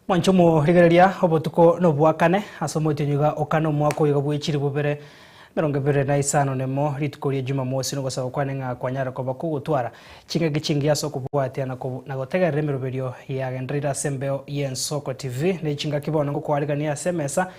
Mwanche omorigereria obotuko nobwakane ase omotienyi iga okane omwaka oyo iga bwechiri bobere 25 nemo rituko ria Jumamosi nogosaba kwane ng'a kwanyare koba kogotwara chingaki chingiya ase okobwatia na na gotegerera emeroberio yagendereire ase embeo y'Ensoko TV ne chingaki bono ngokwarigania ase emesa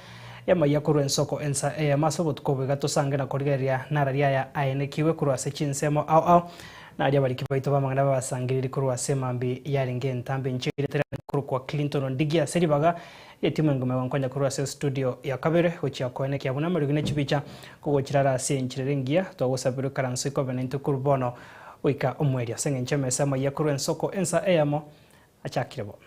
y'amayia korwa Ensoko ensa eyemo ase obotuko obo iga tosange na korigereria narari aya aenekiwe korwa ase chinsemo ao ao Naria abariki baito b'amang'ana babasangererie korwa ase emambia yarenge entambe inche erieta riane korokwa Clinton Ondigi ase ribaga ri'etimu engima egonkonya korwa ase estudio ya kabere gochia koenekia buna amariogi ne chibicha kogochirara ase enchera ere engiya twagosabirwe ikaranso ikobe naintwe korwa bono goika omoerio ase engencho emesa amayia korwa ensoko ensa eyemo achakire bo.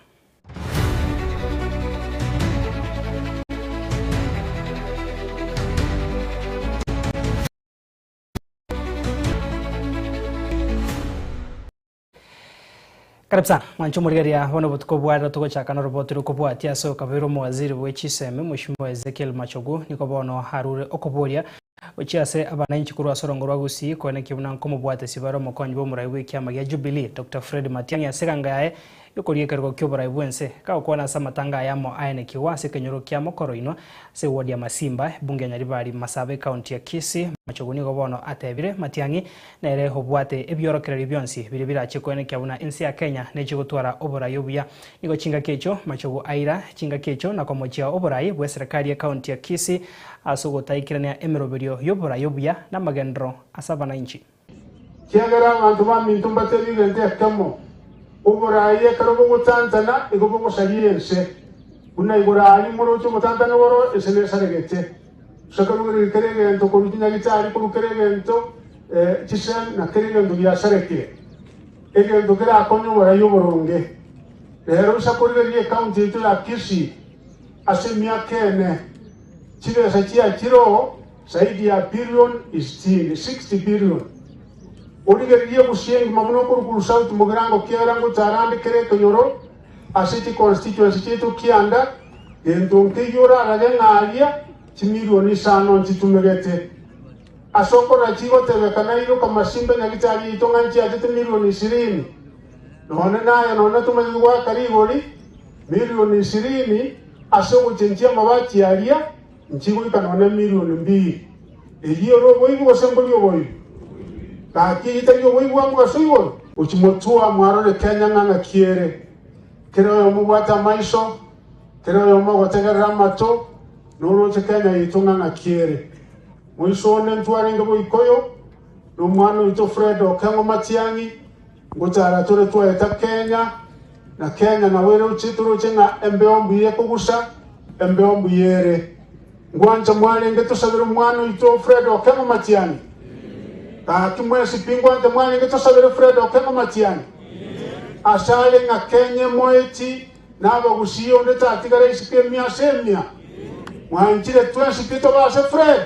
Karibu sana mwanche omorigereria bono obotuko bwa rero togochaka noroboti rokobwatia ase okabeire omowaziri bwe chisemi Mheshimiwa Ezekiel Machogu nigo bono arure okoboria gochia ase abananchi korwa ase orongo rwa Gusii koenekia buna nkomobwatesi bare omokonyi bw'omorai bw'ekiama gia Jubilee Doctor Fred Matiang'i ase eganga yaye Y'okoria ekerogo ki'oborai bw'ense, kagokwana ase amatanga ayamo aenekigwa ase ekenyoro kia Mokoroinwa, ase ewodi ya Masimba, ebunge ya Nyaribari, Masaba, ekaunti ya Kisii. Machogu nigo bono atebire, Matiang'i nere obwate ebiorokererio bionsi biria birache koenekia buna ense ya Kenya nechie gotwara oborai obuya. Nigo chingaki echio Machogu aira chingaki echio na komochia oborai bw'eserekari y'ekaunti ya Kisii ase ogotaikerania emeroberio y'oborai obuya na amagenderero ase abanainchi. Kiagera abanto baminto mbatebi egento ekemo, Oboraai ekero bogotantana igo bogosaria ense, buna igoro aaria moroche omotantani oro, ense nesaregete. Gose karugereria kera egento korwa chinyagitari, korwa kera egento chisemi, na kera egento giasarekire, egento kerakonye oborai oboronge. Rero insa korigereria ecounty yaito ya Kisii ase emiaka ene, chibesa chiachire oo, Zaidi ya billion isitini, 60 billion. Origererie egusia engima buna okorwa South Mugirango kiagera ngotarande kera ekenyoro ase chi constituency chiaito kianda, gento nkeiyo orarage ng'a aria chimilioni isano nchitumegete. Ase okorora chigotebekana iroka masimba nyagitari yaito ng'a nchiachete milioni ishirini. Nonye naye nonye tomanyeti goaka rigori milioni ishirini ase ogochenchia amabati aria, Nchigoika nonya emilioni mbili. Eyio ere oboibi gose mbori oboibi? Gaki eyio tari oboibi bwa mogaso igoro? Gochimotua mwarore Kenya ng'a ng'aki ere. Kera oyomo obwate amaiso, kera oyomo ogotegerera amato, noroche Kenya yaito ng'a ng'aki ere. Moiso one ntwarenge Boikoyo, na omwana oito Fred Okeng'o Matiang'i, ngochara tore twaeta Kenya, Na Kenya nabo eroche toroche ng'a embeo mbuya ekogusa, embeo mbuya ere. Ngwancha mwarenge tosabere omwana oito Fred Okengo Matiang'i? Gaki mwensi pi ngwancha mwarenge tosabere Fred Okengo Matiang'i? Ase are ng'a Kenya emoeti na abagusii onde tatigara isiko emia ase emia. Mwanchire twensi pi tobe ase Fred?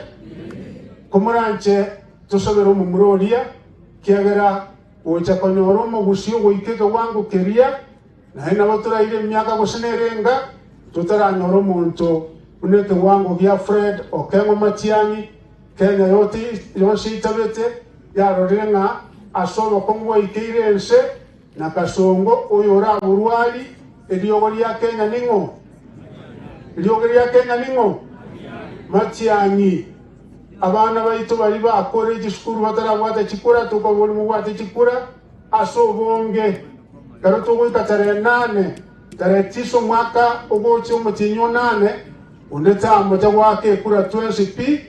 Komoranche tosabere omomura oria, kiagera Gocha konyora omogusii ogoika ekewango keria, naende nabo toraire emiaka gose nerenga totaranyora omonto buna ekewango gia Fred Okengo Matiang'i, Kenya yote yonsi eitabete yarorire ng'a ase obokong'u bwaikeire ense na Kasongo oyo oraborwari eriogo ria Kenya ning'o? Eriogo ria Kenya ning'o? Matiang'i. Abana baito baria bakorire chisukuru batarabwata chikura, tokoboria mobwate chikura ase obonge. Ekero togoika tarehe nane, tarehe tisa omwaka ogocha omotienyi o nane, onde tamocha goaka ekura twensi pi,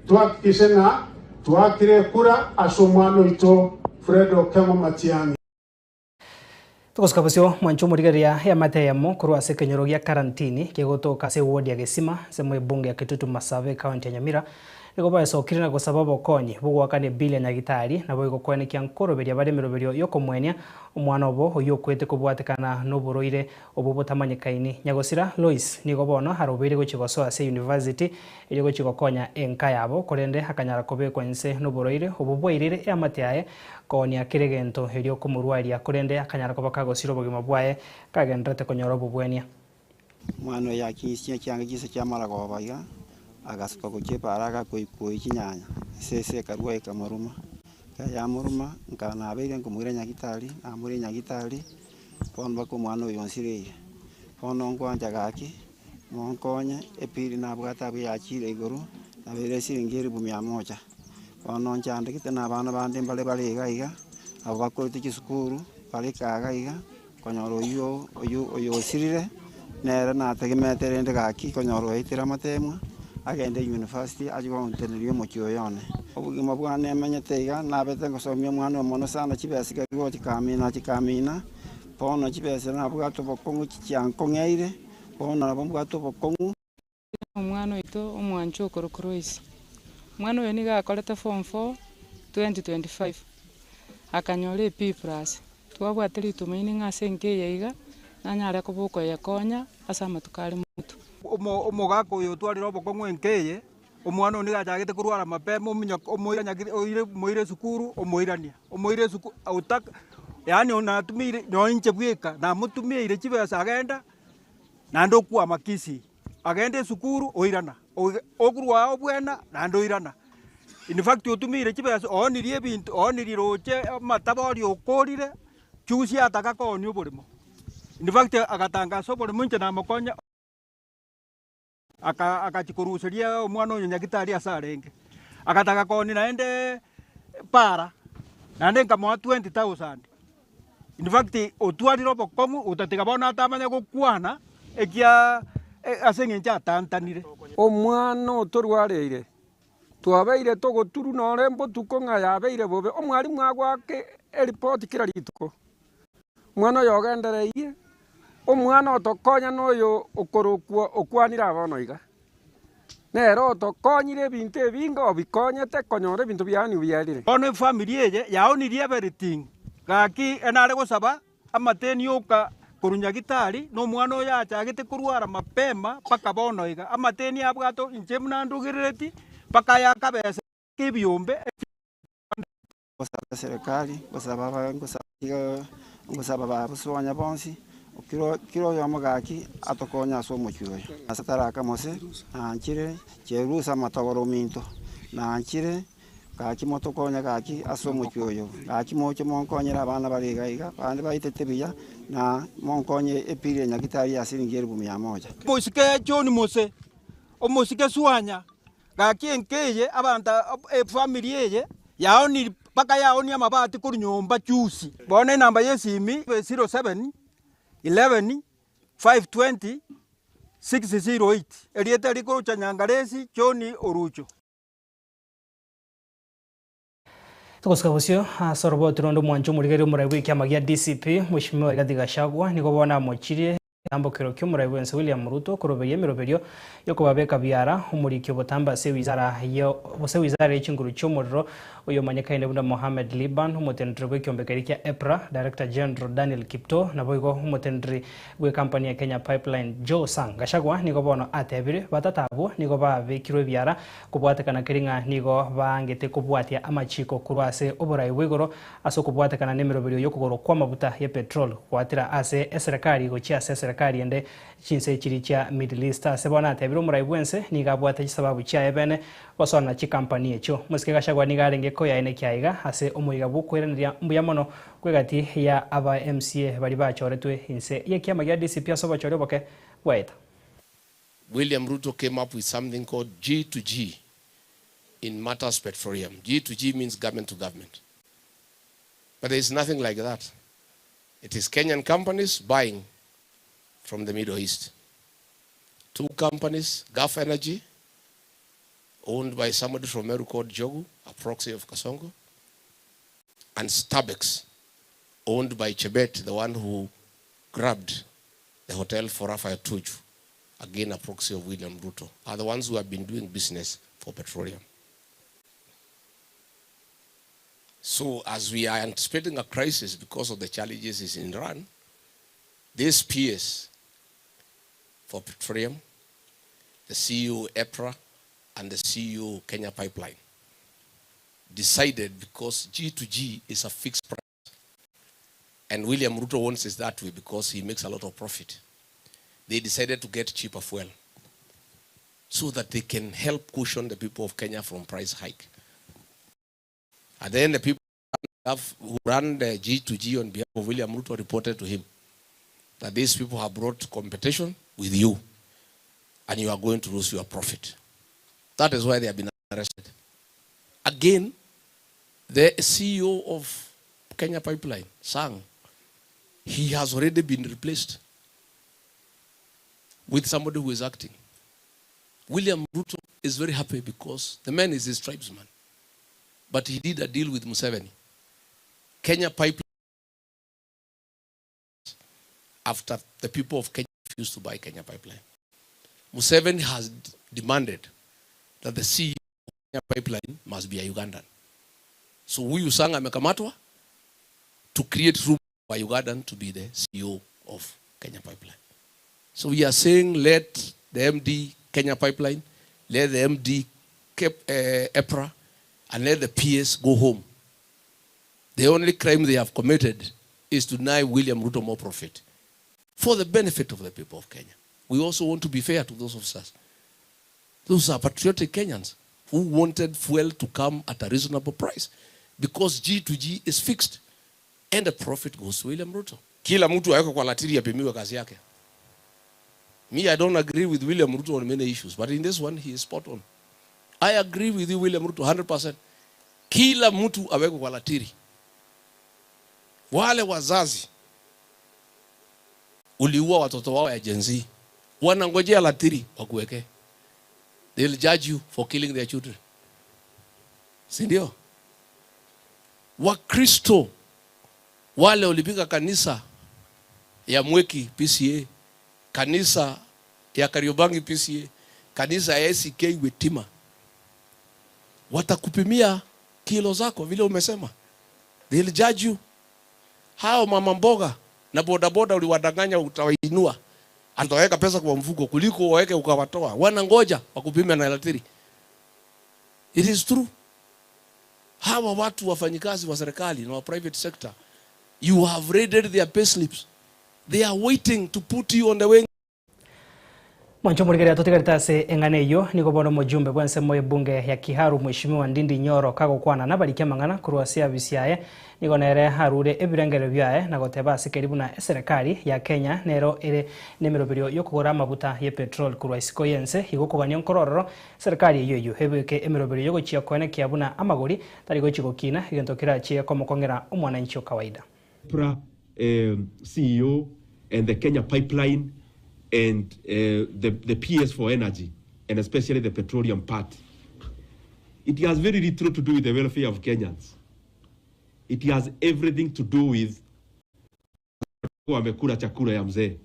tohakikishe ng'a twaakire ekura ase omwana oito Fred Okeng'o Matiang'i. Togosuka bosio mwanche omorigereria eamate eyemo korwa ase ekenyoro gia Karantini kegotoka ase eward ya Gesima ensemo y'ebunge ya Kitutu Masaba ecounty ya Nyamira nigo baesokire na gosaba obokonyi bw'ogoakana ebill ya nyagitari naboigo koenekia nkoroberia bare emeroberio y'okomwenia omwana obo oyio okwete kobwatekana noborwaire obwo botamanyekaini. Nyagosira Lois nigo bono arobeire gochia gosoa ase university erio gochia gokonya enka yabo korende akanyara kobekwa inse noborwaire obwo bwairire eamate yaye Koonia kera egento erio komorwaria, korende akanyara koba kagosira obogima bwaye, kagendererete konyora obobwenia. Omwana oyo akinsia chianga chinsa chia maragoba iga, agasuka gochia epaara agakoikoyia chinyanya, esese ekarua ekamoruma. Ekero yamoruma, nka nabeire nkomoira nyagitari, namoira nyagitari, bono mpaka omwana oyo onsireire. Bono nkwancha gaki, monkonye, epili nabwate abwo yachire igoro, nabeire esiringi elifu mia moja. Bono nchandegete na abana bande mbare bare iga iga, abwo bakorete chisukuru, bare kaa iga iga, konyora oywo oywo oyo osirire, nere nategemeete rende gaki konyora oetire amatemwa, agende university achie gonteneria omochie oyo one. Obogima bwane emenyete iga, nabete ngosomia omwana oyo mono sana chibesa ekero chikamina chikamina. Bono chibesa nabwate obokong'u chiankong'eire, bono nabo mbwate obokong'u. Omwana oito omwanchwa okorokwa Lois. Omwana oyo nigo akorete form four 2025, akanyora e B plus. Twabwate ritumaini ng'a ase enka eye iga, nanyare koba okoyekonya ase amatuko are motwe. Omogaka oyo otwarire obokong'u enka eye, omwana oyo nigo achagete korwara mapema ominyoka omoirania oire omoire esukuru omoirania, omoire esuku otaka yaani onatumiire nonye inche bweka namotumiire chibesa agenda, naende okwama kisii, agende esukuru oirana, oige okorwa aa obwena naende oirana. In fact otumiire chibesa oonirie ebinto oonirie roche amatabori okorire, chusi ataka koonia oboremo. In fact agatangasa oboremo inche namokonya. Agachia koruseria omwana oyo nyagitari ase arenge, agataka koonia naende para, naende nkamoa 20,000. In fact otwarire obokong'u otatiga bono atamanya gokwana ekia ase eng'encho atantanire. Omwana otorwareire, twabeire togoturwa nore mbotuko ng'a yabeire bobe, omwalimu agoake eripoti kera rituko. Omwana oyo ogendereirie, omwana otokonya noyo okorokwa okwanire aa bono iga. Nere otokonyire ebinto ebinge obikonyete konyora ebinto biane biarire. Bono efamiri eye yaonirie everything gaki enare gosaba amateni oka korwa nyagitari na omwana oyo achagete korwara mapema mpaka bono iga amateni abwate inche buna ndugerereti mpaka aya akabesa ebiombe. Ngosaba eserekari, ngosaba aba ngosaba iga ngosaba babusonya bonsi, kiro kira oyomo gaki atokonye ase omochie oyo. Ase taraka mose, nanchire cherusa amatogoro ominto, nanchire gaki motokonye gaki ase omochie oyo, gaki moche monkonyere abana bare iga iga, bande baitete buya, na monkonye epili ya nyagitari ya siringi elifu mia moja. Omosike John Mose, omosike Swanya, Gaki enka eye abanto efamiri eye yaoniri mpaka yaonia amabati korwa nyomba juzi. Bono enamba ya esimi 07 11 520 608 erieta rikorucha Nyangaresi John Orucho. Togosika bosio ase oroboti ronde omwancho omorigereria omorai bw'ekiama gia DCP Mweshimiwa Rigathi Gachagua nigo bono amochirie egetambo kero ki'omorai bw'ense William Ruto koroberia emeroberio y'okobabeka biara omoriki obotambe ase ewizara ya gose ewizara ye chinguru chi'omorero oyomanyekaine buna Mohamed Liban omoteneneri bw'ekiombe keria kia EPRA Director General Daniel Kiptoo naboigo omoteneneri bw'ekampani ya Kenya Pipeline Joe Sang. Gachagua nigo bono atebire batata abwo nigo babekirwe ebiara Kobwatekana keri ng'a nigo baangete kobwatia amachiiko korwa ase oborai bwa igoro ase okobwatekana nemeroberio y'okogorwa kw'amabuta ye petrol goatera ase eserekari gochia ase eserekari ende chinse chiria chia Middle East. Ase bono atebire omorai bw'ense nigo abwate chisababu chiaye bene gosona chikampani echio. Mosike Gachagua nigo arenge koyaenekia aiga ase omoiga bw'okoiraneria mbuya mono kw'egati ya aba MCA baria bachoretwe inse y'ekiama gia DCP ase obochori oboke bwaeta. William Ruto came up with something called G to G in matters petroleum. G to G means government to government. But there is nothing like that. It is Kenyan companies buying from the Middle East. Two companies, Gulf Energy, owned by somebody from Meru called Jogu, a proxy of Kasongo, and Stabex, owned by Chebet, the one who grabbed the hotel for Raphael Tuju, again a proxy of William Ruto, are the ones who have been doing business for petroleum. So as we are anticipating a crisis because of the challenges in Iran, this PS for petroleum, the CEO EPRA, and the CEO Kenya Pipeline decided because G2G is a fixed price and William Ruto wants it that way because he makes a lot of profit. They decided to get cheaper fuel so that they can help cushion the people of Kenya from price hike. And then the people who ran the G2G on behalf of William Ruto reported to him. that these people have brought competition with you and you are going to lose your profit. That is why they have been arrested. Again, the CEO of Kenya Pipeline, Sang, he has already been replaced with somebody who is acting. William Ruto is very happy because the man is his tribesman. But he did a deal with Museveni. Kenya Pipeline, after the people of Kenya refused to buy Kenya Pipeline. Museveni has demanded that the CEO of Kenya Pipeline must be a Ugandan. So huyu Sang amekamatwa to create room for a Ugandan to be the CEO of Kenya Pipeline. So we are saying let the MD Kenya Pipeline, let the MD EPRA, and let the PS go home. The only crime they have committed is to deny William Ruto more profit for the benefit of the people of Kenya. We also want to be fair to those officers. Those are patriotic Kenyans who wanted fuel to come at a reasonable price because G to G is fixed and the profit goes to William Ruto. Kila mtu awekwe kwa ratili apimiwe kazi yake. Me, I don't agree with William Ruto on many issues, but in this one he is spot on. I agree with you William Ruto 100%. Kila mtu awekwe kwa ratili. Wale wazazi uliua watoto wao ya Gen Z wanangojea ratili wakuweke. They'll judge you for killing their children. Si ndio? Wakristo wale walipiga kanisa ya Mwiki PCEA, kanisa ya Kariobangi PCEA, kanisa ya ACK Witima, watakupimia kilo zako vile umesema. They'll judge you. Hao mama mboga na bodaboda uliwadanganya utawainua, ataweka pesa kwa mfuko kuliko waweke ukawatoa. Wanangoja wakupime na ratili. It is true. Hawa watu wafanyikazi wa serikali na wa private sector, you have raided their payslips. They are waiting to put you on the way. Mwancho morigereria totigarete ase eng'ana eyio nigo bono omojumbe bwa ensemo y'ebunge ya Kiharu Mheshimiwa Ndindi Nyoro kagokwana nabarikia amang'ana korwa ase afisi yaye nigo nere arure ebirengererio biaye na goteba ase keri buna eserekari ya Kenya nero ere na emeroberio yokogora amabuta ye petrol korwa isiko y'ense igo okogania nkorororo serikali eyio eyio ebeke emeroberio yogochia koenekia buna amagori tari gochi gokina egento kerachie komokong'era omwananchi o kawaida. EPRA CEO and the Kenya Pipeline and the PS for energy, and especially the petroleum part. It has very little to do with the welfare of Kenyans. It has everything to do with wamekula chakula ya mzee.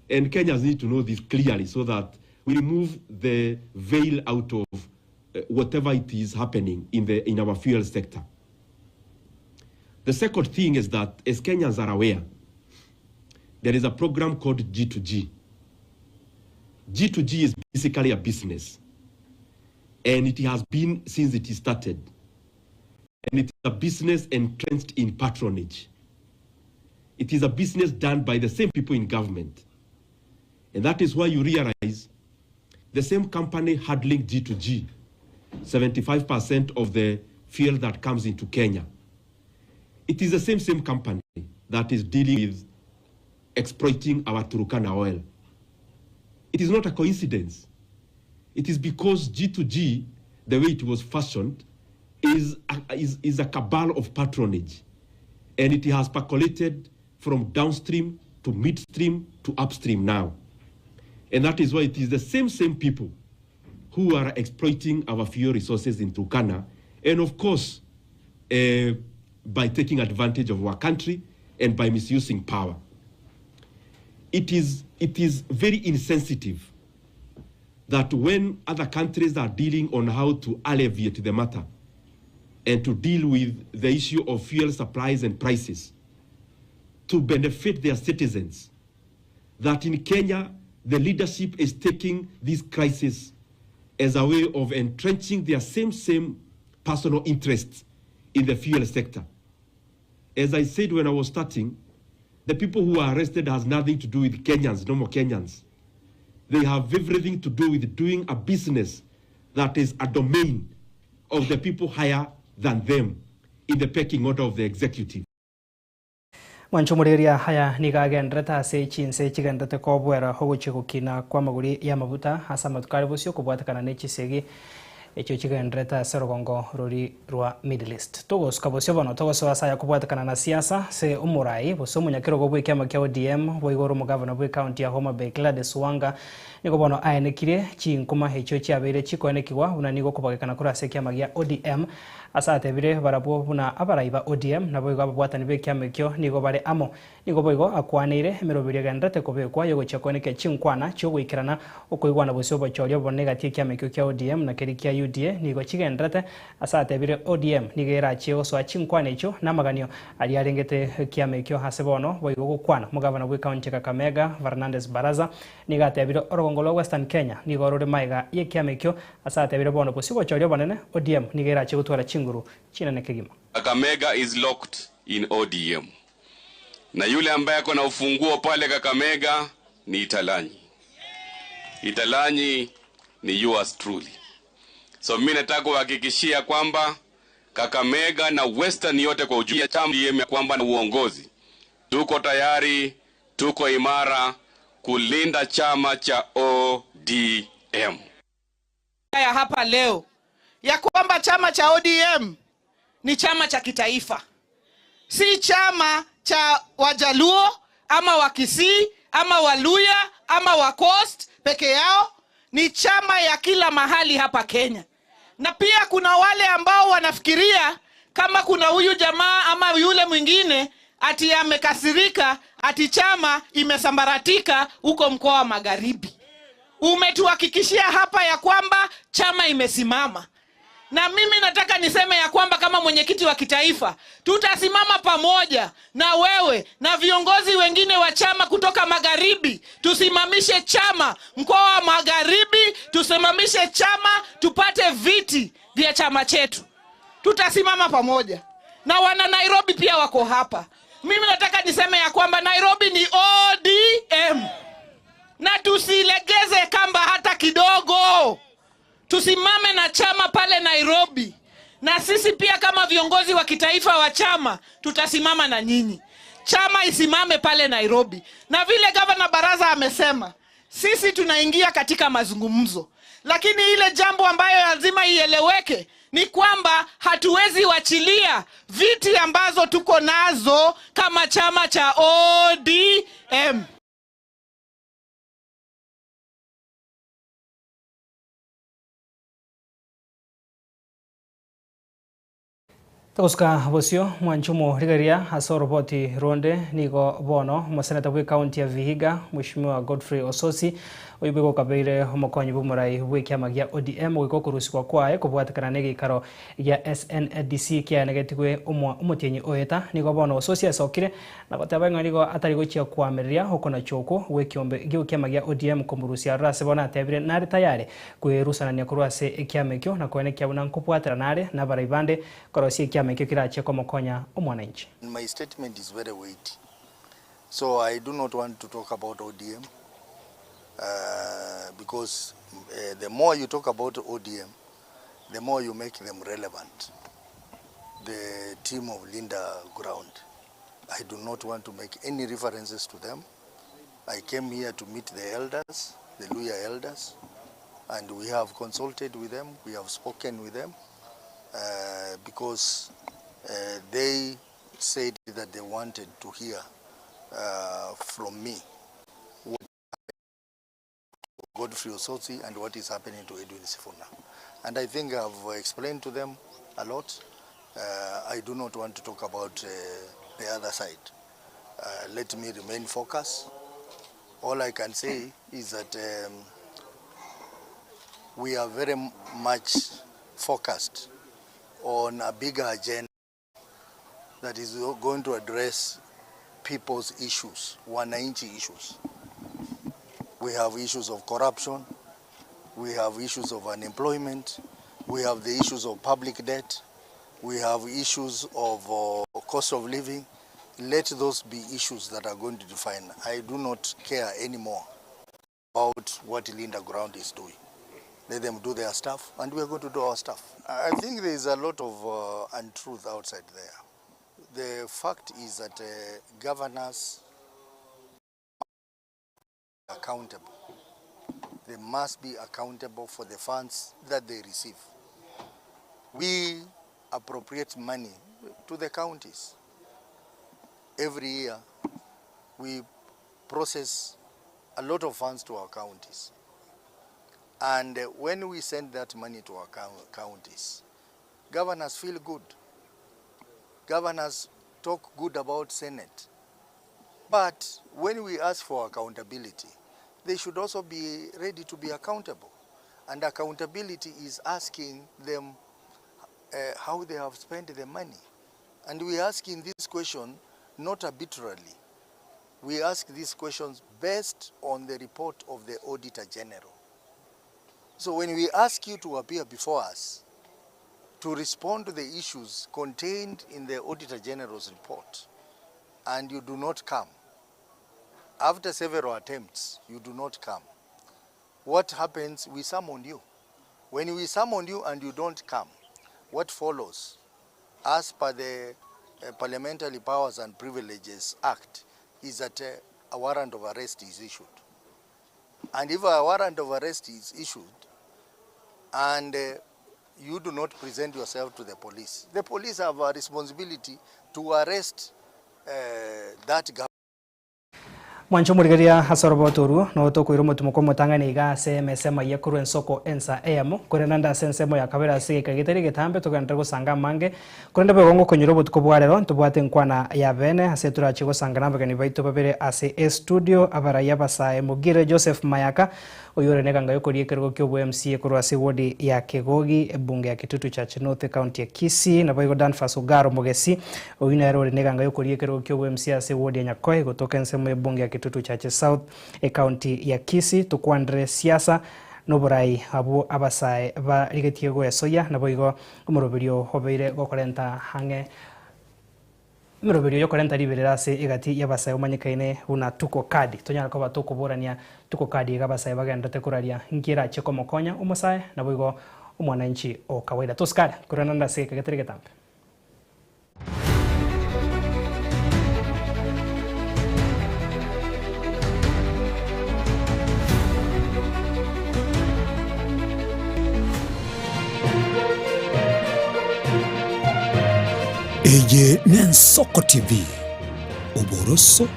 And Kenyans need to know this clearly so that we remove the veil out of whatever it is happening in our fuel sector. The second thing is that, as Kenyans are aware, there is a program called G2G. G2G is basically a business, and it has been since it started. And it is a business entrenched in patronage. It is a business done by the same people in government. And that is why you realize the same company handling G2G, 75% of the fuel that comes into Kenya. It is the same company that is dealing with exploiting our Turkana oil. It is not a coincidence. It is because G2G, the way it was fashioned, is a cabal of patronage. And it has percolated from downstream to midstream to upstream now. And that is why it is the same people who are exploiting our fuel resources in Turkana. And of course, by taking advantage of our country and by misusing power. It is very insensitive that when other countries are dealing on how to alleviate the matter and to deal with the issue of fuel supplies and prices to benefit their citizens, that in Kenya, the leadership is taking this crisis as a way of entrenching their same personal interests in the fuel sector. As I said when I was starting, the people who are arrested has nothing to do with Kenyans, no more Kenyans. They have everything to do with doing a business that is a domain of the people higher than them in the pecking order of the executive. Mwanche omorigereria aya nigo agenderete ase chinse chigenderete kobwera ogochia gokina kw'amagori y'amabuta ase amatuko are bosio kobwatekana ne chisegi echio chigenderete ase orogongo rori rwa Middle East. Togosuka bosio bono togosoa ase aya kobwatekana na siasa ase omorai gose omonyakerogo bw'ekiama kia ODM boigo ore omogavana bw'ecounty ya Homa Bay Gladys Wanga nigo bono aenekirie chinkuma echio chiabeire chikoenekigwa buna nigo okobagekana korwa ase ekiama gia ODM Ase atebire barabwo buna abarai ba ODM naboigo ababwatani b'ekiama ekio nigo bare amo. Nigo boigo akwaneire emeroberio egendererete kobekwa y'ogochia koenekia chinkwana chi'ogoikerana okoigwana gose obochori obonene egati y'ekiama ekio kia ODM na keria kia UDA nigo chigendererete. Ase atebire ODM nigo erachie gosoa chinkwana echio namaganio aria arengete ekiama ekio ase bono boigo gokwana omogavana bw'ecounty ya Kakamega Fernandes Barasa Nigo atebire, Orogongo rwa Western Kenya nigo rore magega y'ekiama ekio, ase atebire bono bosio bochoria obonene, ODM nigo erache gotwara chinguru chinene kegima. Kakamega is locked in ODM na yule ambaye ako na ufunguo pale Kakamega ni Italanyi. Italanyi ni yours truly. So mimi nataka kuhakikishia kwamba Kakamega na Western yote kwa ujumla chama ODM ya kwamba na uongozi tuko tayari, tuko imara kulinda chama cha ODM. Ya hapa leo ya kwamba chama cha ODM ni chama cha kitaifa, si chama cha Wajaluo ama Wakisii ama Waluya ama wa Coast peke yao. Ni chama ya kila mahali hapa Kenya. Na pia kuna wale ambao wanafikiria kama kuna huyu jamaa ama yule mwingine ati amekasirika ati chama imesambaratika huko mkoa wa Magharibi. Umetuhakikishia hapa ya kwamba chama imesimama. Na mimi nataka niseme ya kwamba kama mwenyekiti wa kitaifa tutasimama pamoja na wewe na viongozi wengine wa chama kutoka Magharibi, tusimamishe chama mkoa wa Magharibi, tusimamishe chama tupate viti vya chama chetu. Tutasimama pamoja. Na wana Nairobi pia wako hapa. Mimi nataka niseme ya kwamba Nairobi ni ODM. Na tusilegeze kamba hata kidogo. Tusimame na chama pale Nairobi. Na sisi pia kama viongozi wa kitaifa wa chama tutasimama na nyinyi. Chama isimame pale Nairobi. Na vile Governor Barasa amesema, sisi tunaingia katika mazungumzo. Lakini ile jambo ambayo lazima ieleweke ni kwamba hatuwezi wachilia viti ambazo tuko nazo kama chama cha ODM. Togosuka bosio mwanche omorigereria ase oroboti ronde nigo bono omoseneta bwe county ya Vihiga Mweshimiwa Godfrey Osotsi oyio boigo okabeire omokonyi bw'omorai bw'ekiama gia ODM goika okorusigwa kwaye kobwatekana negeikaro gia SNDC kiaenegetigwe omotienyi oeta nigo bono Osotsi asokire na goteba ng'a nigo atari gochia koamereria okonacha okwo gw'ekiombe gw'ekiama gia ODM komorusia aroro ase bono atebire nare tayari kwerusanania korwa ase ekiama ekio na koenekia buna nkobwaterana are nabarai bande korosia ekiama ekio kerachie komokonya omwananchi. My statement is very weighty so I do not want to talk about ODM because the more you talk about ODM the more you make them relevant the team of Linda Ground. I do not want to make any references to them. I came here to meet the elders, the Luya elders, and we have consulted with them, we have spoken with them, because they said that they wanted to hear from me what Godfrey Osotsi and what is happening to Edwin Sifuna. And I think I've explained to them a lot. I do not want to talk about the other side. Let me remain focused. All I can say is that we are very much focused on a bigger agenda that is going to address people's issues, wananchi issues. We have issues of corruption, we have issues of unemployment, we have the issues of public debt, we have issues of cost of living. Let those be issues that are going to define. I do not care anymore about what Linda Ground is doing. Let them do their stuff, and we are going to do our stuff. I think there is a lot of untruth outside there. The fact is that governors accountable. They must be accountable for the funds that they receive. We appropriate money to the counties. Every year we process a lot of funds to our counties. And when we send that money to our counties, governors feel good. Governors talk good about Senate. But when we ask for accountability, they should also be ready to be accountable. And accountability is asking them how they have spent the money. And we are asking this question not arbitrarily. We ask these questions based on the report of the Auditor General. So when we ask you to appear before us to respond to the issues contained in the Auditor General's report, and you do not come, after several attempts, you do not come, what happens? We summon you. When we summon you and you don't come, what follows? As per the Parliamentary Powers and Privileges Act, is that a warrant of arrest is issued. And if a warrant of arrest is issued and you do not present yourself to the police, the police have a responsibility to arrest that government. Mwanche omorigereria ase oroboto orwo, nogo tokoira omotimoko omotang'ani iga ase emesa emayia korwa ensoko ensa eyemo, korende naende ase ensemo ya kabere ase egeka getari egetambe togenderere gosanga amange. Korende boigo ngokonyora obotuko bwa rero ntobwate enkwana ya bene ase torache gosanga nabageni baito babere ase estudio, abarai abasae Mogire Joseph Mayaka, oyio ore neganga yokoria ekerogo kia obo-MCA korwa ase ewodi ya Kegogi, ebunge ya Kitutu Chache North ecounty ya Kisii, naboigo Danfas Ogaro Mogesi, oyio nere ore neganga yokoria ekerogo kia obo-MCA ase ewodi ya Nyakoe gotoka ensemo y'ebunge ya Kitutu Chache South ecounty ya Kisii. Tokwanere siasa noborai abwo abasae barigetie goesoyia, naboigo omoroberio obeire gokorenta ang'e Emeroberio y'okorenta riberera ase egati y'abasae omanyekaine buna Tuko Kadi. Tonyare koba tokoborania Tuko Kadi iga abasae bagenderete koraria nki erache komokonya omosae naboigo omwananchi o kawaida. Tosikare korende naende ase egeka getari getambe. Eye n'Ensoko TV, oboroso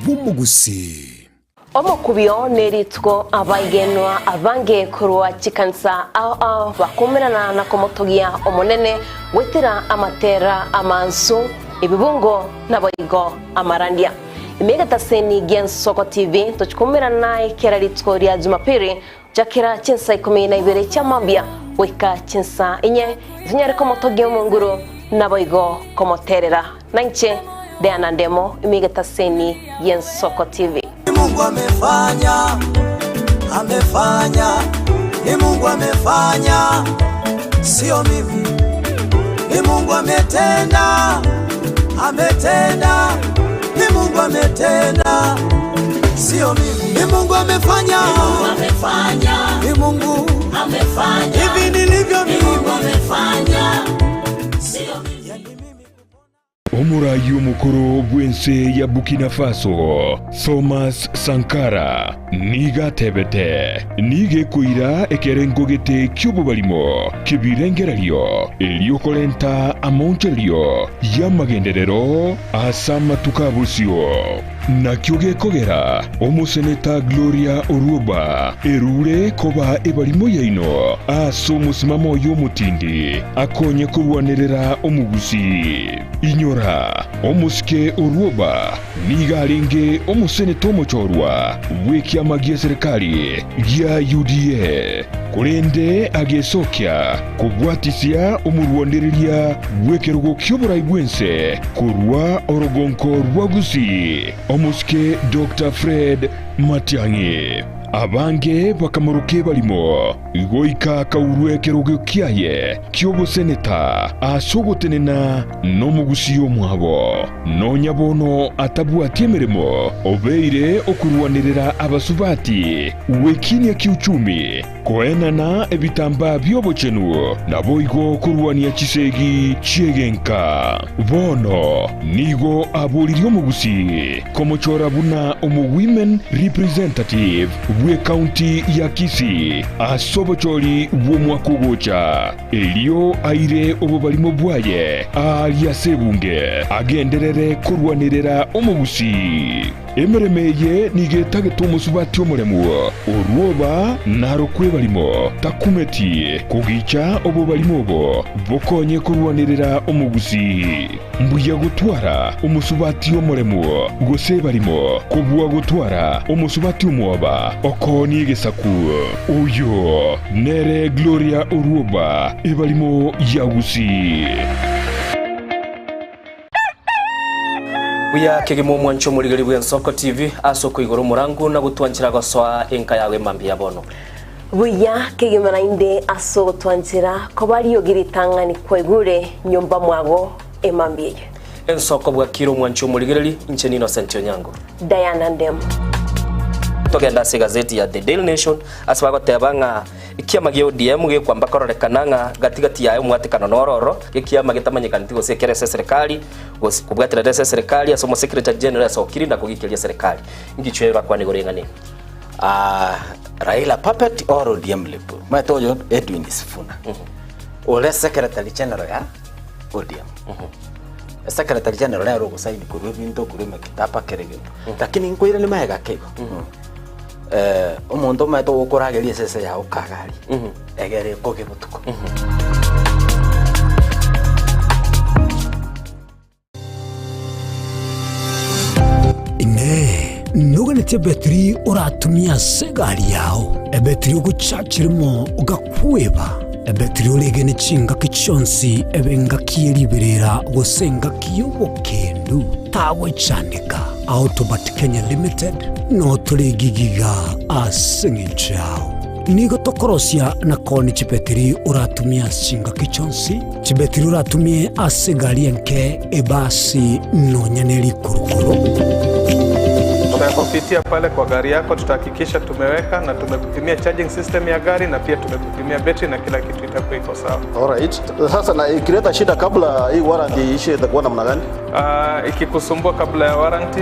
bw'omogusii. Omokubio nerituko abaigenwa abange korwa chikanisa ao ao bakomerana na komotogia Omonene goetera amatera amansu, ebibungo naboigo amarandia. Ime egetaseni gi'Ensoko TV tochikomerana naye kera rituko ria Jumapili Chakera chinsa ikomi na ibere chia mambia goika chinsa inye, tonyare komotogia Omonguru, naboigo komoterera. Nainche Diana Ndemo, ime egetaseni gi'Ensoko TV. Ni Mungu amefanya, amefanya, ni Mungu amefanya, sio mimi. Ni Mungu ametenda, ametenda, ni Mungu ametenda, sio mimi. Ni Mungu amefanya, Ni Mungu amefanya, ni Mungu amefanya, hivi nilivyo Ni Mungu mimi. amefanya, sio mimi. Omorai omokoro bw'ense ya Burkina Faso, Thomas Sankara, nigo atebete, Nigo ekoira ekerengo gete ki'obobarimo ki'ebirengererio, erio korenta amaonchorerio y'amagenderero ase amatuko a bosio. Nakio gekogera omoseneta Gloria Orwoba erure koba ebarimo yaino ase omosimamo oye omotindi akonye korwanerera omogusii. Inyora, omosike Orwoba nigo arenge omoseneta omochorwa bw'ekiama gi'eserekari gia UDA, korende agesokia kobwatisia omorwanereria bw'ekerogo ki'oborai bw'ense korwa orogonko rwa Gusii, omosike Doctor Fred Matiang'i. Abange bakamoroka ebarimo, goika akaurwa ekerogo kiaye ki'oboseneta ase ogotenena nomogusii omwabo. Nonya bono atabwati emeremo, obeire okorwanerera abasubati gwekinia kiuchumi, koenana ebitambaa bi'obochenu, naboigo korwania chisegi chi'egenka. Bono nigo aboririe omogusii komochora buna omowomen representative bw'ecounty ya Kisii ase obochori bw'omwaka ogocha, erio aire obobarimo bwaye aaria ase ebunge, agenderere korwanerera omogusii. Emeremo eye nigo etagete omosubati omoremu, orwoba narokwe ebarimo, takumeti kogicha obobarimo obo bokonye korwanerera omogusii. Mbuya gotwara omosubati omoremu gose ebarimo, kobua gotwara omosubati omwoba okoonia egesaku. Oyo nere Gloria Orwoba, ebarimo ya Gusii. Buya kegima omwanche omorigeri bw'Ensoko TV ase okoigora omorangu na gotwanchera gosoa enka yago emambia ya bono. Buya kegima naende ase ogotwanchera koba riogi ritang'ani kwaigure nyomba mwago emambia eye. Ensoko bwakire omwanche omorigereri, inche n'Innocent Onyango. Diana Ndemo. Togende ase egazeti ya The Daily Nation ase bagoteba ng'a Ekiama gia ODM gekwamba kororekana ng'a gati gati yaye omwatekano noro oro, ekiama getamanyekaneti gose ekere ase eserekari, gose kobwaterera ase eserekari ase omosekretary general asokiri na kogikeria eserekari. Ngichwe bakwane igoro y'eng'ana eye. Ah, Raila puppet or ODM lip. Omanyete oyo Edwin Sifuna. Ore secretary general ya ODM. Secretary general nere ogosaini korwa ebinto korwa emekitaba kera egento. Lakini nkoiranie magega ake igo. Omonto omanyete ogokorageria esese yao kagari, egere ekoge botuko. Inee! Noganetie ebetiri oratumie ase egari yao, ebetiri ogochachirimo ogakweba, ebetiri oregene chingaki chionsi ebe engaki ye riberera gose engaki y'obokendu? Tagwechandeka. Autobat Kenya Limited notore gigiga ase eng'encho yao. Nigo tokorosia na koonia chibetiri oratumie ase chingaki chionsi, chibetiri oratumie ase egari enke, ebasi, nonya ne rikurukuru. Tutakupitia pale kwa gari yako, tutahakikisha tumeweka na tumekupimia charging system ya gari na pia tumekupimia betri na kila kitu itakuwa iko sawa. Alright. Sasa na ikileta shida kabla hii warranty iishe itakuwa namna gani? Ikikusumbua kabla ya warranty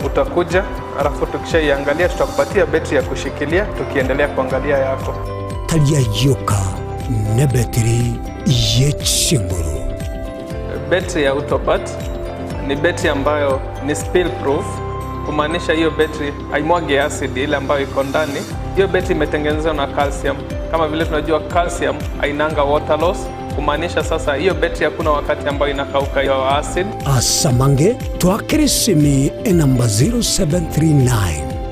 utakuja, alafu tukishaiangalia tutakupatia betri ya kushikilia tukiendelea kuangalia yako. Tari ayio oka, nebetiri ye chinguru. Betri ya Autobat ni betri ambayo ni spill proof, kumaanisha hiyo betri haimwagi acid ile ambayo iko ndani. Hiyo betri imetengenezwa na calcium. Kama vile tunajua calcium hainanga water loss, kumaanisha sasa hiyo betri hakuna wakati ambayo inakauka hiyo acid. Asamange twakere esimi enamba 0739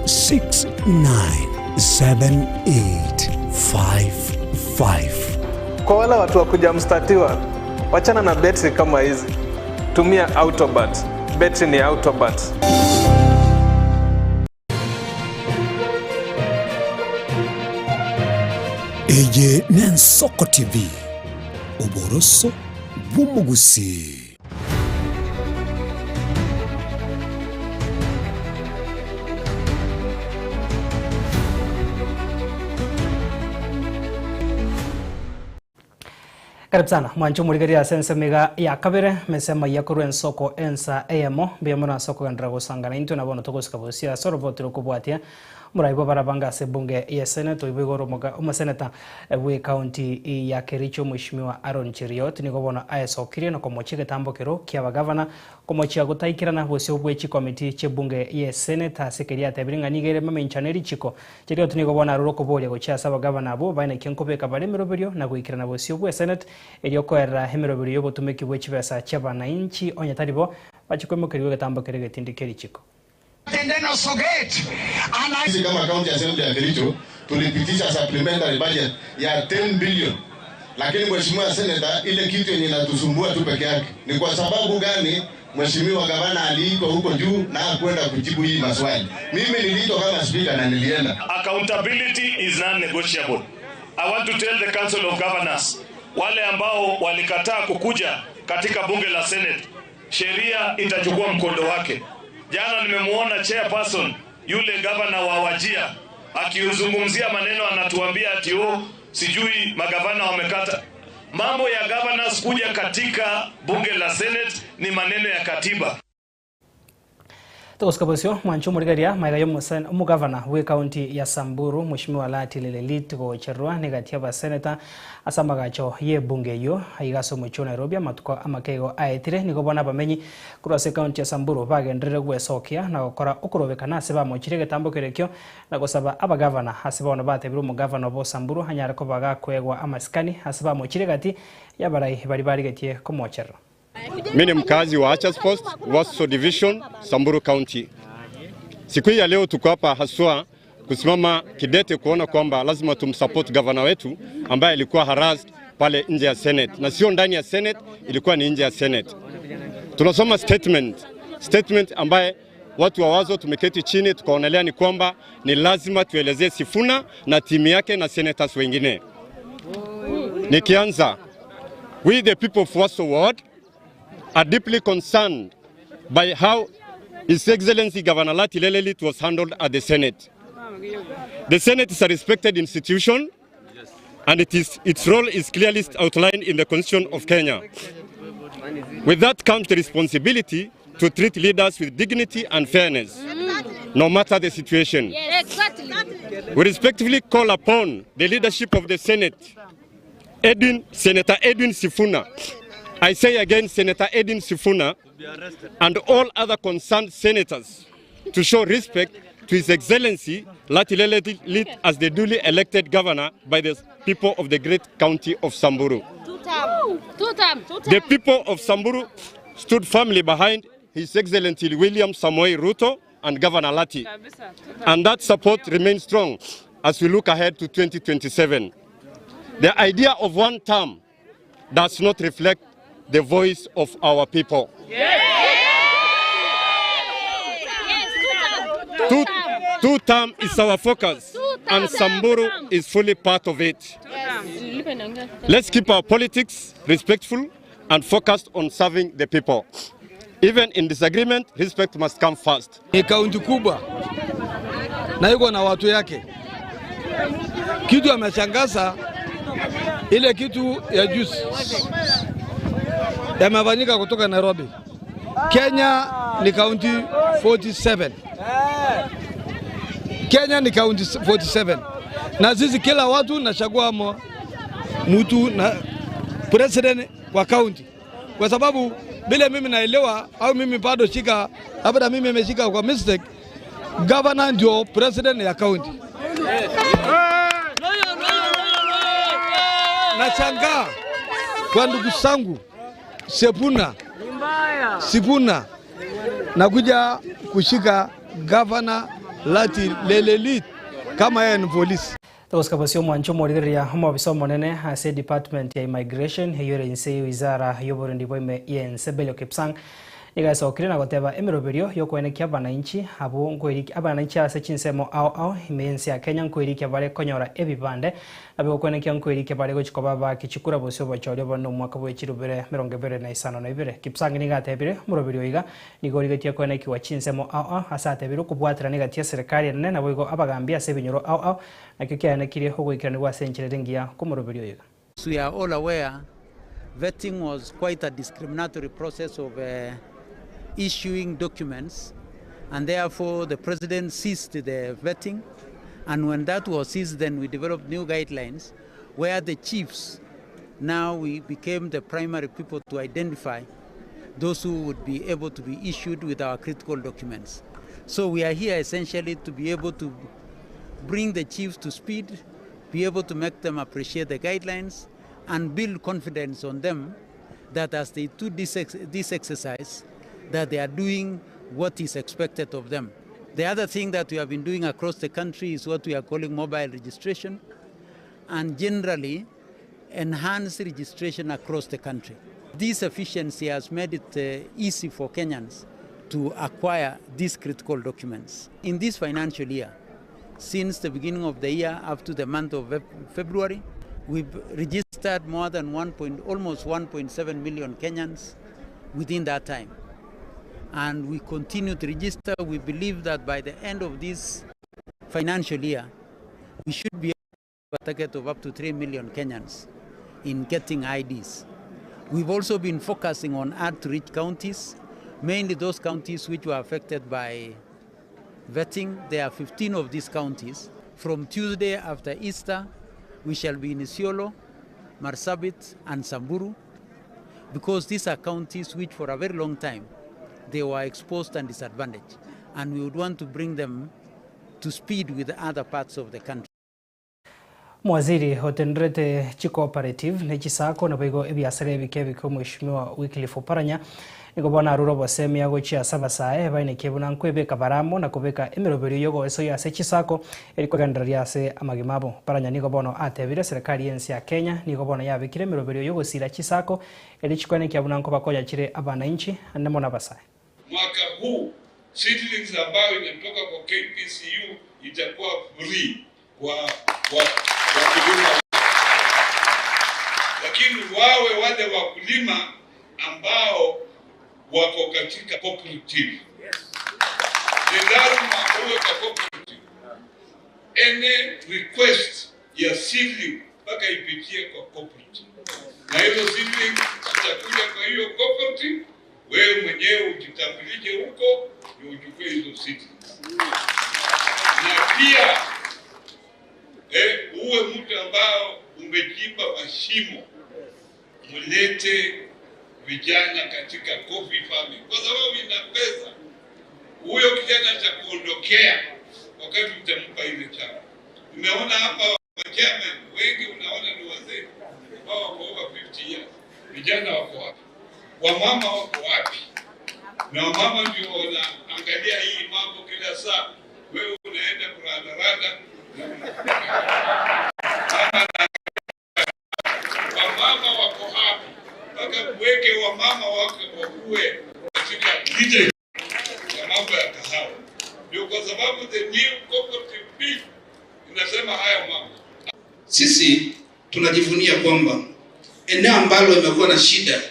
697855. Kwa wale watu wa kuja mstatiwa, wachana na betri kama hizi, tumia Autobat. Betri ni Autobat. Eye n'Ensoko TV, oboroso bw'omogusii. Karibu sana mwanche omorigereria ase ensemo iga ya kabere mese amaiya korwa ensoko ensa eyemo mbuya mono ase okogenderera gosangana intwe na bono togosika bosio ase oroboti rokobwatia omorai bwa barabanga ase ebunge ye senate oibo igoro omoga omoseneta bwe county ya Kericho Mheshimiwa Aaron Cheruiyot nigo bono aesokirie na komochia egetambo kero kia abagavana komochia gotaikerana bosio bwe chikomiti chi'ebunge ye senate ase keria atebire ng'a nigo ere mamenchano erichiko Cheriot nigo bono arure okoboria gochia ase abagavana abwo baenekie nkobeka bare emeroberio na goikerana bosio bw'esenate erio koerera emeroberio y'obotomeki bwe chibesa chi'abanainchi onye tari bo bachie koimokerigwa egetambo keria egetindi ki'erichiko. Sisi kama County Assembly ya Kericho tulipitisha supplementary budget ya 10 billion, lakini mheshimiwa senator, ile kitu yenye inatusumbua tu peke yake ni kwa sababu gani Mheshimiwa gavana aliitwa huko juu na hakwenda kujibu hii maswali. Mimi niliitwa kama spika na nilienda. Accountability is non-negotiable. I want to tell the Council of Governors, wale ambao walikataa kukuja katika bunge la Senate, sheria itachukua mkondo wake. Jana nimemuona chairperson yule gavana wa Wajia akizungumzia maneno, anatuambia ati oh, sijui magavana wamekata. Mambo ya governors kuja katika bunge la Senate ni maneno ya katiba. Togosika bosio mwancho omorigereria maiga ya omogavana bwa ekaunti ya Samburu Mheshimiwa Lati Lelelit gocherwa negati abaseneta ase amagacho ya ebunge eyio aiga ase omochie o Nairobi amatuko amakeigo aetire nigo bono abamenyi korwa ase ekaunti ya Samburu bagenderere gwesokia na gokora okorobekana ase bamochire egetambo kerekio na gosaba abagavana ase bono batebire omogavana obo Samburu anyare koba gakoegwa amasikani ase bamochire egati ya abarai baria barigetie komocherera. Mimi ni mkazi wa Archers Post, Waso Division, Samburu County. Siku hii ya leo tuko hapa haswa kusimama kidete kuona kwamba lazima tumsupport gavana wetu ambaye alikuwa harassed pale nje ya Senate, na sio ndani ya Senate, ilikuwa ni nje ya Senate. Tunasoma statement, statement ambaye watu wa Wazo tumeketi chini tukaonelea ni kwamba ni lazima tuelezee Sifuna na timu yake na senators wengine. Nikianza, we the people of Waso Ward are deeply concerned by how His Excellency Governor Lati Lelelit was handled at the Senate. The Senate is a respected institution and it is, its role is clearly outlined in the Constitution of Kenya. With that comes the responsibility to treat leaders with dignity and fairness, no matter the situation. Exactly. We respectfully call upon the leadership of the Senate, Edwin, Senator Edwin Sifuna. I say again, Senator Edwin Sifuna and all other concerned senators to show respect to His Excellency Lati Lelelit as the duly elected governor by the people of the great county of Samburu. Two term. Two term. Two The people of Samburu stood firmly behind His Excellency William Samoei Ruto and Governor Lati. And that support remains strong as we look ahead to 2027. The idea of one term does not reflect the voice of our people. Two, two term is our focus, and Samburu is fully part of it. Let's keep our politics respectful and focused on serving the people. Even in disagreement, respect must come first. Ni kaunti kubwa na iko na watu yake. Kitu ameshangaza ile kitu ya juzi yamefanyika kutoka Nairobi. Kenya ni kaunti 47. Kenya ni kaunti 47 na sisi kila watu nachagua mo mtu na president kwa kaunti, kwa sababu bila mimi naelewa au mimi bado shika labda mimi nimeshika kwa mistake, governor ndio president ya kaunti. Nashangaa kwa ndugu zangu Sepuna Sifuna nakuja kushika governor Lati Lelelit kama yeye ni polisi. Togosika bosio omwancho omorigereria omobisa omonene ase edepartment ya immigration eyio ere inse ya wizara ya oborendi bwa ime ya ense Belio Kipsang nigo esokire na goteba emeroberio ya okoenekia abananchi abwo nkoerikia abananchi ase chinsemo ao ao ime ya ense ya Kenya nkoerikia bare konyora ebibande nabo gokoenekia nkoerikia bare gochi koba bakichikura bosio obochori obo na omwaka bwa echirubere emerongo ebere na isano na ibere. Kipsang nigo atebire omoroberio iga nigo origetie koenekiwa chinsemo ao ao ase atebire okobwaterana egati ya serikali enene nabo igo abagambi ase ebinyoro ao ao nakio kiaenekirie ogoikeranigwa ase enchera ere engiya kw'omoroberio iga. We are all aware vetting was quite a discriminatory process of issuing documents, and therefore the president ceased the vetting. And when that was ceased, then we developed new guidelines where the chiefs now we became the primary people to identify those who would be able to be issued with our critical documents. So we are here essentially to be able to bring the chiefs to speed, be able to make them appreciate the guidelines, and build confidence on them that as they do this, this exercise, that they are doing what is expected of them. The other thing that we have been doing across the country is what we are calling mobile registration, and generally enhance registration across the country. This efficiency has made it uh, easy for Kenyans to acquire these critical documents. In this financial year, since the beginning of the year up to the month of February, we've registered more than 1 point, almost 1.7 million Kenyans within that time. And we continue to register. We believe that by the end of this financial year, we should be a target of up to 3 million Kenyans in getting IDs. We've also been focusing on hard-to-reach counties, mainly those counties which were affected by vetting. There are 15 of these counties. From Tuesday after Easter, we shall be in Isiolo, Marsabit, and Samburu, because these are counties which for a very long time they were exposed and disadvantaged, and we would want to bring them to speed with other parts of the country. Omowaziri otenerete chicooperative ne chisacco naboigo ebiasara ebike ebike Omweshimiwa Wycliffe Oparanya nigo bono arure obosemia gochia ase abasae baenekie buna nkwebeka bare amo na kobeka emeroberio yogoesoyia ase chisacco eri kogendereria ase amagima abo. Oparanya nigo bono atebire serikali y'ense ya Kenya nigo bono yabekire emeroberio yogosira chisacco eri chikoenekia buna nkobakonya chire abanainchi ande mono abasae. Mwaka huu seedlings ambayo inatoka kwa KPCU itakuwa free kwa wakulima, lakini wawe wale wakulima ambao wako katika cooperative. Ni lazima uwe kwa cooperative. Any request ya seedling mpaka ipitie kwa cooperative, na hizo seedling zitakuja kwa hiyo cooperative. Wewe mwenyewe ujitambulishe huko ndio uchukue hizo seedlings, na pia uwe mtu ambao umechimba mashimo, mlete vijana katika coffee farming, kwa sababu ina pesa. Huyo kijana cha kuondokea wakati utampa ile chama. Nimeona hapa chairman wengi, unaona ni wazee ambao wako over 50 years. Vijana wako wapi? Wamama wako wapi? Na wamama ndio wanaangalia hii mambo kila saa. Wewe unaenda kurandaranda wamama wako wapi? Mpaka kuweke wamama wake wakuwe katika leadership ya mambo ya kahawa. Ndio kwa sababu the new cooperative bill inasema haya mambo. Sisi tunajivunia kwamba eneo ambalo imekuwa na shida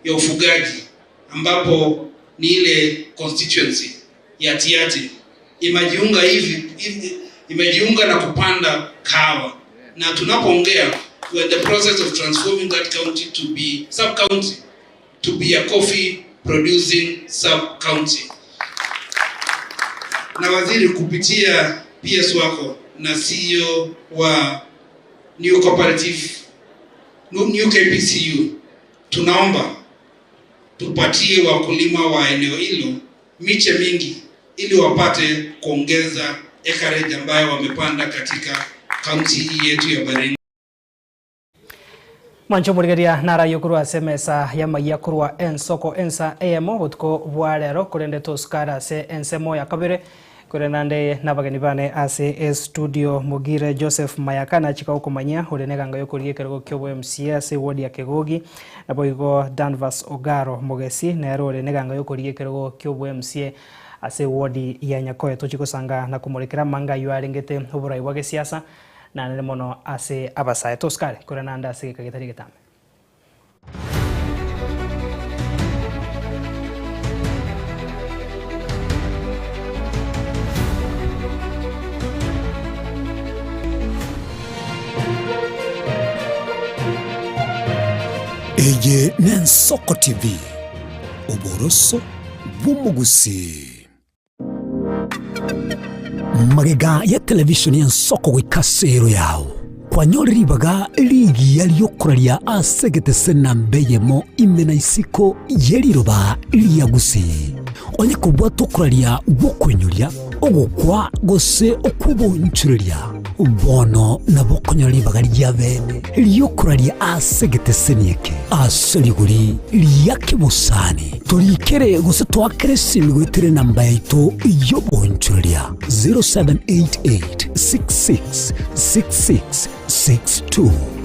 ya ufugaji ambapo ni ile constituency ya Tiaty imejiunga hivi, hivi imejiunga na kupanda kahawa, na tunapoongea we are in the process of transforming that county to be sub county to be a coffee producing sub county. Na waziri, kupitia PS wako na CEO wa New Cooperative New KPCU, tunaomba tupatie wakulima wa eneo hilo miche mingi ili wapate kuongeza acreage ambayo wamepanda katika kaunti hii yetu ya Baringo. Mwanche omorigereria narayio korwa ase emesa y'amayia korwa ensoko ensa eyemo obotuko bwa rero korende tosukare ase ensemo ya kabere korende naende nabageni bane ase estudio Mogire Joseph Mayaka nachika okomanyia ore neganga yokorigia ekerogo kia obo MCA ase eward ya Kegogi naboigo Danvas Ogaro Mogesi nere ore neganga yokorigia ekerogo kia obo MCA ase eward ya Nyakoe tochi gosanga na komorekera amanga ayio arengete oborai bwa gesiasa Nanere mono ase abasae. Tosikare korende naende ase egeka getari egetambe. Eye n'Ensoko TV, oboroso bw'omogusii. Magega ya televishoni y'ensoko goika ase ero yao, kwanyore ribaga rigiya ri'okoraria ase egetese namba eyemo ime na isiko ye riroba ria Gusii. Onye kobwata okoraria gw'okoinyoria, ogokwa gose okw'oboonchoreria, Bono nabo okonyora ribaga ria bene ri'okoraria ase egeteseni eke ase rigori ria kebosani. Torikere gose toakere esimi goetera enamba yaito y'oboonchoreria 0788 66 66 62.